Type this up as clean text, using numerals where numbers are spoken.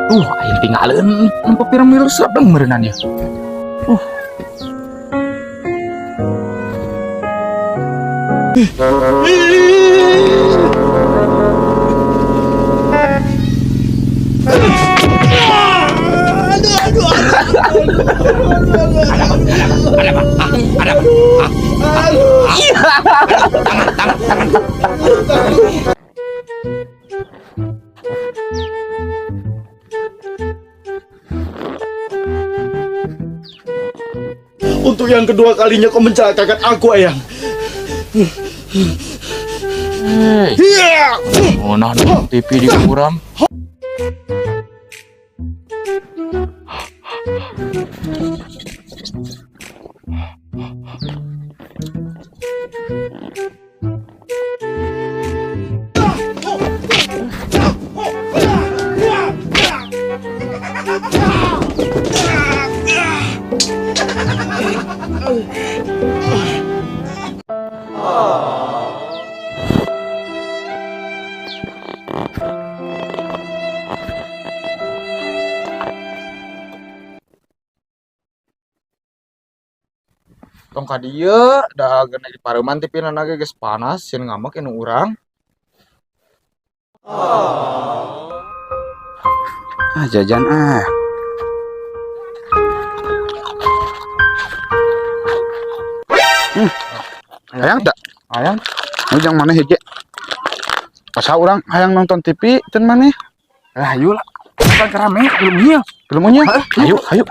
Aing tinggalin nempo pirang mil sedeng meureunan ya. Untuk yang kedua kalinya kau mencelakakan aku, Eyang. Hei, Iya. oh nah TV di kurang. Tong ka dieu da geuna di pareuman TV na ge geus panas sieun ngambek anu urang. Ah, jajan ah. Hayang tak? Hayang. Nu jang mana hiji? Asa urang hayang nonton TV teu maneh? Lah ayo lah. Kan rame belum nya. Belum nya? Ayo, ayo.